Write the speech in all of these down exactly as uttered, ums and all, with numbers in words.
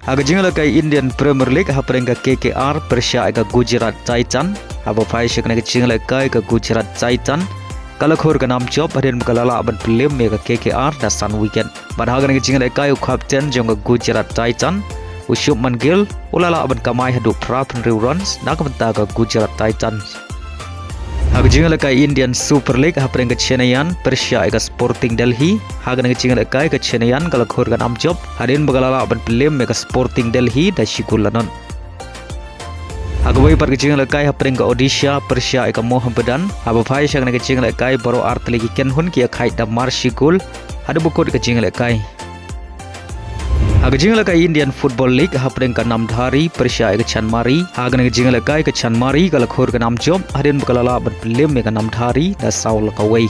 Ha ka jingïalehkai Indian Premier League, hapdeng ka K K R pyrshah ïa ka Gujarat Titan, haba phai sha kane ka jingïalehkai ka Gujarat Titan ka la khur ka nam jop hadien ba ka la lah ban pynlem ïa ka K K R da san wicket. Bad ha kane ka jingïalehkai u captain jong ka Gujarat Titan, u Shubman Gill, u la lah ban kamai haduh phra phew runs na ka bynta ka Gujarat Titan. Ha ka jingïalehkai Indian Super League, hapdeng ka Chennaiyin pyrshah ïa ka Sporting Delhi, ha kane ka jingïalehkai ka Chennaiyin ka la khur ka nam jop hadien ba ka la lah ban pynlem ïa ka Sporting Delhi da shi gol la nod. Ha kawei pat ka jingïalehkai, hapdeng ka Odisha pyrshah ïa ka Mohammedan, haba phai sha kane ka jingïalehkai baroh artylli ki kynhun ki ïakhaid da mar shi gol haduh ba kut ka jingïalehkai. Ha ka jingïalehkai Indian Football League, hapdeng ka Namdhari pyrshah ïa ka Chanmari, ha kane ka jingïalehkai ka Chanmari ka la khur ka nam jop hadien ba ka la lah ban pynlem ïa ka Namdhari da saw la kawei.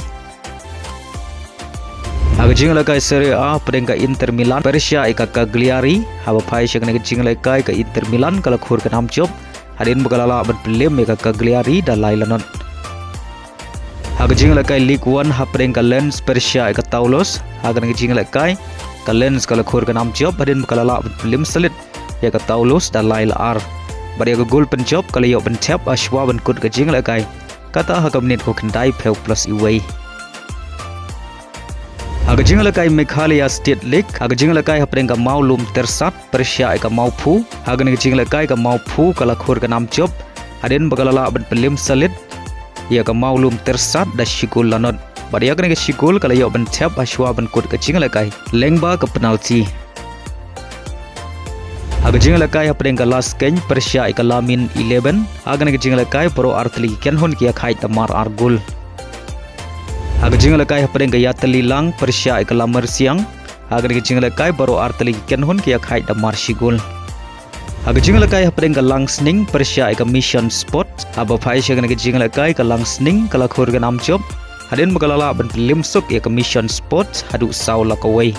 Ha ka jingïalehkai Serie A, hapdeng ka Inter Milan pyrshah ïa ka Cagliari, haba phai sha kane ka jingïalehkai ka Inter Milan ka la khur ka nam jop hadien ba ka la lah ban pynlem ïa ka Cagliari da lai la nod. Ha ka jingïalehkai Ligue One, hapdeng ka Lens pyrshah ïa ka Toulouse, ha kane ka jingïalehkai ka Lens ka la khur ka nam jop hadien ba ka la lah ban pynlem slit ïa ka Toulouse da lai la ar. Bad ïa ka gol pynjop ka la ïoh ban thep hashwa ban kut ka jingïalehkai, kata ha ka minit khyndai phew plus iwei. Ha ka jingïalehkai Meghalaya State League, ha ka jingïalehkai, hapdeng ka Mawlum Tyrsad pyrshah ïa ka Mawphu, ha kane ka jingïalehkai ka Mawphu ka la khur ka nam jop hadien ba ka la lah ban pynlem slit ïa ka Mawlum Tyrsad da shi gol la nod. Bad ïa kane ka shi gol ka la ïoh ban thep hashwa ban kut ka jingïalehkai lyngba ka penalty. Ha ka jingïalehkai, hapdeng ka Laskeiñ pyrshah ïa ka Lamin Eleven, ha kane ka jingïalehkai baroh artylli ki kynhun ki ïakhaid da mar ar gol. Ha ka jingïalehkai, hapdeng ka Ïatylli Lang pyrshah ïa ka Lamersiang, ha kane ka jingïalehkai baroh artylli ki kynhun ki ïakhaid da mar shi gol. Ha ka jingïalehkai, hapdeng ka Langsning pyrshah ïa ka Mission Sport, haba phai sha kane ka jingïalehkai ka Langsning ka la khur ka nam jop hadien ba ka la lah ban pynlem suk ïa ka Mission Sport haduh saw la kawei.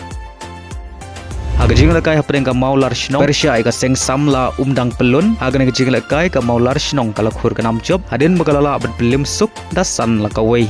Ha ka jingïalehkai, hapdeng ka Mawlar Shnong pyrshah ïa ka Seng Samla Umdang Pyllun, ha kane ka jingïalehkai ka Mawlar Shnong ka la khur ka nam jop hadien ba ka la lah ban pynlem suk da san la kawei.